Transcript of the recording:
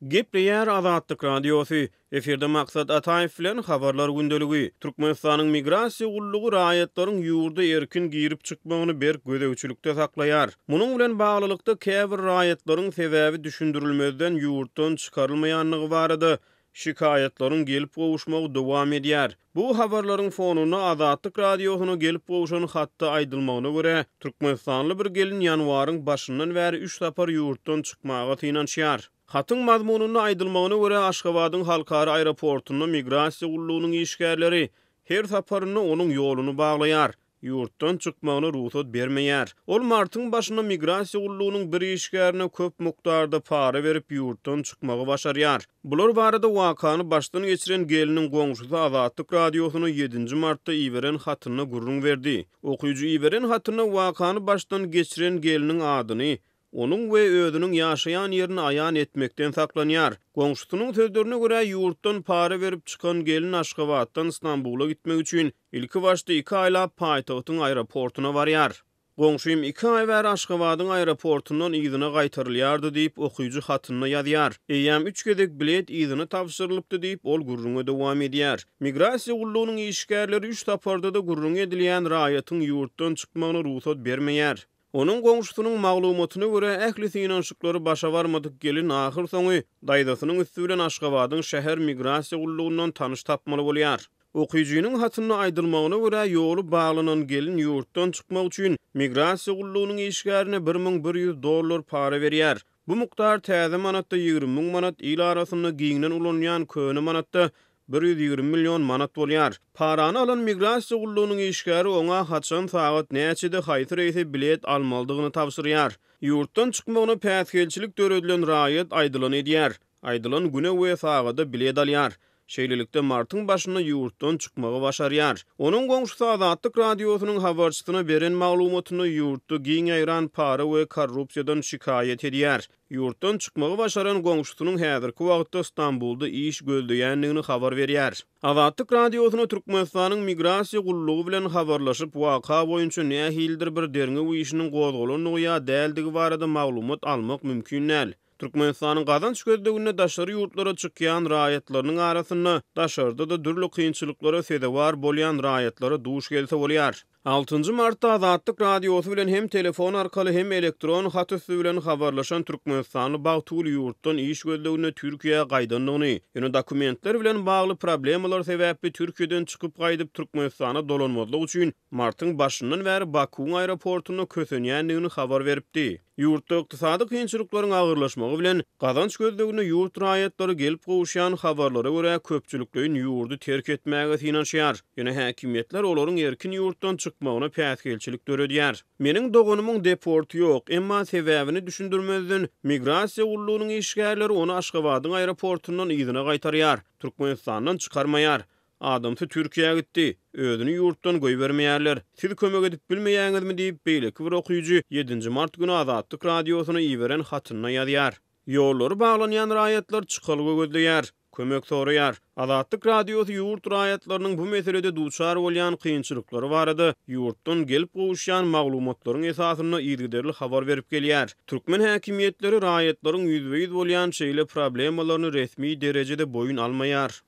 Gepleýär Azatlyk Radiosy, Efirde Maksat Ataýew bilen Habarlar gündeligi. Türkmenistanyň Migrasiýa gullugy raýatlaryň ýurda erkin girip-çykmagyny berk gözegçilikde saklaýar. Munuň bilen baglylykda, käbir raýatlaryň sebäbi düşündirilmezden ýurtdan çykarylmaýandygy barada şikaýatlaryň gelip gowuşmagy dowam edýär. Bu habarlaryň fonunda Azatlyk Radiosyna gelip gowşan hatda aýdylmagyna görä, türkmenistanly bir gelin ýanwaryň başyndan bäri üç sapar ýurtdan çykmaga synanyşýar. Hatyň mazmunynda aýdylmagyna görä, Aşgabadyň halkara aeroportunda migrasiýa gullugynyň işgärleri her saparynda onuň ýoluny baglaýar, ýurtdan çykmagyna rugsat bermeýär. Ol martyň başynda migrasiýa gullugynyň bir işgärine köp mukdarda para berip, ýurtdan çykmagy başarýar. Bular barada wakany başdan geçiren gelniň goňşusy Azatlyk Radiosyna ýedinji martda iberen hatynda gürrüň berdi. Okyjy iberen hatynda wakany başdan geçiren gelniň adyny, Onuň we özüniň ýaşaýan ýerini aýan etmekden saklanýar. Goňşusynyň sözlerine görä, ýurtdan para berip çykan gelin Aşgabatdan Stambula gitmek üçin ilkibaşda iki aýlap paýtagtyň aeroportuna barýar. Goňşym iki aý bäri Aşgabadyň aeroportundan yzyna gaýtarylýardy diýip, okyjy hatynda ýazýar. Eýýäm üç gezek bilet yzyna tabşyrylypdy diýip, ol gürrüňe dowam edýär. Migrasiýa gullugynyň işgärleri üç saparda-da gürrüňi edilýän raýatyň ýurtdan çykmagyna rugsat bermeýär. Onuň goňşusynyň maglumatyna görä, ähli synanyşyklary başa barmadyk gelin ahyrsoňy daýzasynyň üsti bilen Aşgabadyň şäher migrasiýa gullugyndan tanyş tapmaly bolýar. Okyjynyň hatynda aýdylmagyna görä, ýoly baglanan gelin ýurtdan çykmak üçin migrasiýa gullugynyň işgärine 1100 dollar para berýär. Bu mukdar täze manatda 20 müň manat, il arasynda giňden ulanylýan köne manatda 120 million manat bolýar. Parany alan migrasiýa gullugynyň işgäri oňa haçan, sagat näçede, haýsy reýse bilet almalydygyny tabşyrýar. Ýurtdan çykmagyna päsgelçilik döredilen raýat aýdylany edýär. Aýdylan güne we sagada bilet alýar. Şeýlelikde, martyň başynda ýurtdan çykmagy başarýar. Onuň goňşusy Azatlyk Radiosynyň habarçysyna beren maglumatynda ýurtda giň ýaýran para we korrupsiýadan şikaýat edýär. Ýurtdan çykmagy başaran goňşusynyň häzirki wagtda Stambulda iş gözleýändigini habar berýär. Azatlyk Radiosyna Türkmenistanyň Migrasiýa gullugy bilen habarlaşyp, waka boýunça nähilidir bir derňew işiniň gozgalandygy ýa däldigi barada maglumat almak mümkin däl. Türkmenistanyň gazanç gözleginde daşary ýurtlara çykýan raýatlarynyň arasynda daşarda-da dürli kynçylyklara sezewar bolýan raýatlara duş gelse bolýar. Altynjy martda Azatlyk Radiosy bilen hem telefon arkaly, hem elektron hat üsti bilen habarlaşan türkmenistanly Bagtygül ýurtdan iş gözleginde Türkiýä gaýdandygyny, ýöne dokumentler bilen bagly problemalar sebäpli Türkiýeden çykyp gaýdyp Türkmenistana dolanmazlyk üçin martyň başyndan bäri Bakuwyň aeroportunda kösenýändigini habar beripdi. Ýurtda ykdysady kynçylyklaryň agyrlaşmagy bilen, gazanç gözleginde ýurt raýatlary gelip gowuşýan habarlara görä köpçülikleýin ýurdy terk etmäge synanyşýar. Ýöne häkimiýetler olaryň erkin ýurtdan çykmagyna päsgelçilik döredýär. Meniň doganymyň deporty ýok, emma sebäbini düşündirmezden, migrasiýa gullugynyň işgärleri ony Aşgabadyň aeroportundan yzyna gaýtarýar, Türkmenistandan çykarmaýar. Adamsy Türkiýä gitdi. Özüni ýurtdan goýbermeýärler. Siz kömek edip bilmeýäňizmi diýip, beýleki bir okyjy ýedinji mart güni Azatlyk Radiosyna iberen hatynda ýazýar. Ýollary baglanýan raýatlar çykalga gözleýär, kömek soraýar. Azatlyk Radiosy ýurt raýatlarynyň bu meselede duçar bolýan kynçylyklary barada ýurtdan gelip gowuşýan maglumatlaryň esasynda yzygiderli habar berip gelýär. Türkmen häkimiýetleri raýatlaryň ýüzbe-ýüz bolýan şeýle problemalaryny resmi derejede boýun almaýar.